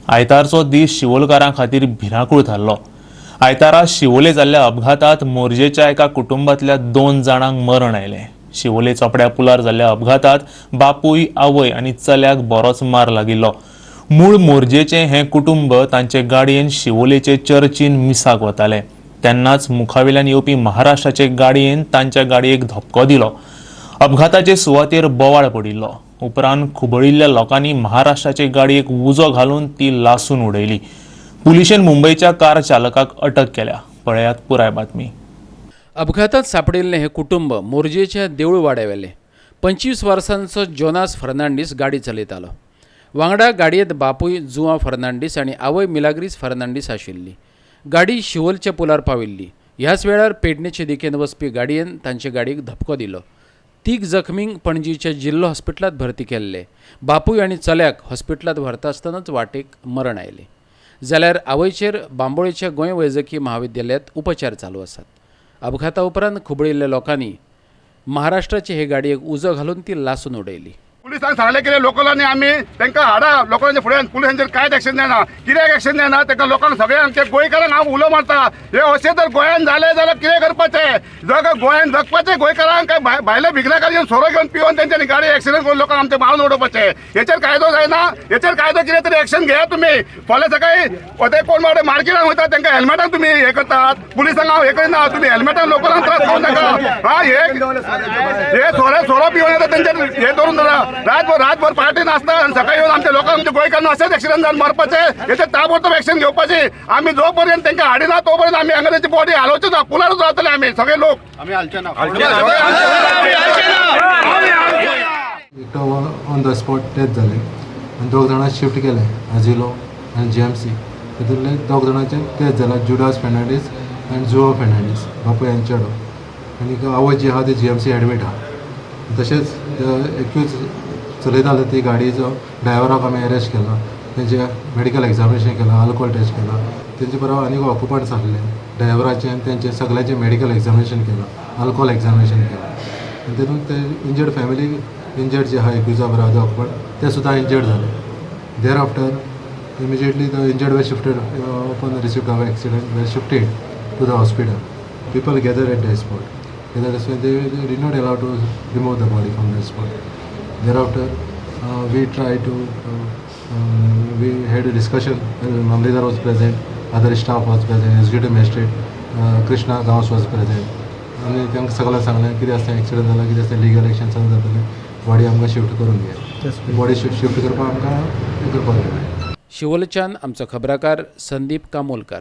आयतारचो दीस शिवोलकारां खातीर भिरांकूळ थारलो. आयतारा शिवोले जाल्ल्या अपघातात मोरजेच्या एका कुटुंबातल्या 2 जाणांक मरण आयलें. शिवोले चोपड्या पुलार जाल्ल्या अपघातात बापूय, आवय आनी चल्याक बरोच मार लागिल्लो. मूळ मोरजेचें हें कुटुंब तांचे गाडयेन शिवोलेचे चर्चीन मिसाक वताले तेन्नाच मुखावेल्यान येवपी महाराष्ट्राचे गाडयेन तांच्या गाडयेक धपको दिलो. अपघाताचे सुवातेर बोवाळ पडिल्लो. उपरांत खुबळिल्ल्या लोकांनी महाराष्ट्राचे गाडयेक उजो घालून ती लासून उडयली. पुलिशेन मुंबयच्या कार चालकाक अटक केल्या. पळयात पुराय बातमी. अपघातात सापडिल्लें हें कुटुंब मोरजेच्या देऊळवाड्यावेलें. 25 वर्सांचो जोनास फर्नांडीस गाडी चलयतालो. वांगडा गाडयेंत बापूय जुआ फर्नांडीस आनी आवय मिलाग्रीस फर्नांडीस आशिल्ली. गाडी शिवोलच्या पुलार पाविल्ली. ह्याच वेळार पेडणेचे दिकेन वचपी गाडयेन तांचे गाडयेक धपको दिलो. तीग जखमींक पणजीच्या जिल्लो हॉस्पिटलांत भरती केल्ले. बापूय आनी चल्याक हॉस्पिटलांत व्हरता आसतनाच वाटेक मरण आयलें, जाल्यार आवयचेर बांबोळेच्या गोंय वैजकी महाविद्यालयांत उपचार चालू आसात. अपघाता उपरांत खुबळिल्ल्या लोकांनी महाराष्ट्राचे हे गाडयेक उजो घालून ती लासून उडयली. पुलिसांक सांगलें कितें लोकलांनी आमी तांकां हाडा लोकांच्या फुड्यान. पुलिसांचेर कांयच एक्शन जायना. कित्याक एक्शन जायना तांकां? लोकांक सगळ्यांक, आमच्या गोंयकारांक हांव उलो मारता, हे अशें जर गोंयान जालें जाल्यार कितें करपाचें? जग गोंयान जगपाचें गोंयकारांक काय भायले भिकणाकार येवन सोरो घेवन पिवन तेंच्यांनी गाडी एक्सिडंट करून लोकांक आमचे मारून उडोवपाचें? हेचेर कायदो जायना. हेचेर कायदो कितें तरी एक्शन घेया तुमी. फाल्यां सकाळी ते कोण बाबडे मार्केटान वयता, तांकां हेल्मेटान तुमी हे करतात. पुलिसांक हांव हे करिना. तुमी हेल्मेटान लोकांक त्रास करूं नाका. हा, हे हे सोरो सोरो पिवन येता, तेंचेर हे धरून धरा. रातभर रातभर पार्टी नाचता आनी सकाळी येवन आमच्या लोकांक, आमच्या गोंयकारांक अशेंच एक्सिडंट जावन मरपाचें? हेचेर ताबडतोब एक्शन घेवपाची. आमी जो पर्यंत तांकां हाडिना तो पर्यंत आमी हांगा तेंची बॉडी हालोवचे ना. पुलारूच रावतले आमी सगळे लोक. आमी हालचे ना. एकटो ऑन the spot death जालें आनी दोग जाणां शिफ्ट केले आजिलो आनी जीएमसी. तितूंतले दोग जाणांचे डेथ जाला, जुडास फेर्नांडीस आनी जुओ फेर्नांडीस, बापूय आनी चेडो. आनी आवय जी आहा ती जीएमसी एडमीट आहा. तशेंच एक्यूज चलयताले ती गाडयेचो ड्रायव्हराक आमी अरेस्ट केला. तेंचे मेडिकल एग्जामिनेशन केलां, अल्कोहोल टेस्ट केला. तेंचे बरोबर आनीक ऑक्युपंट्स आसले ड्रायव्हराचे आनी तेंचे सगळ्यांचे मेडिकल एग्जामिनेशन केलां, अल्कोहोल एग्जामिनेशन केलां. आनी तेतून ते इंजर्ड फॅमिली, इंजर्ड जे आहा एक्युजा बरोबर ऑक्युपंट, ते सुद्दां इंजर्ड जाले. Thereafter, immediately the injured were shifted upon the receipt of accident, were shifted to the hospital. People gathered at the spot. Gathered, so they did not allow to remove the body from the spot. Thereafter, we tried to we had a discussion. Mamlatdar was present, other staff was present, executive magistrate Krishna Gawas was present. आनी तांकां सगळ्यांक सांगलें, कितें आसता, accident जाला, कितें आसता, legal action सगळें जातलें, बॉडी आमकां शिफ्ट करून दिया. बॉडी शिफ्ट करपाक आमकां हें करपाक जाय. शिवोलच्यान आमचो खबराकार संदीप कामोलकर.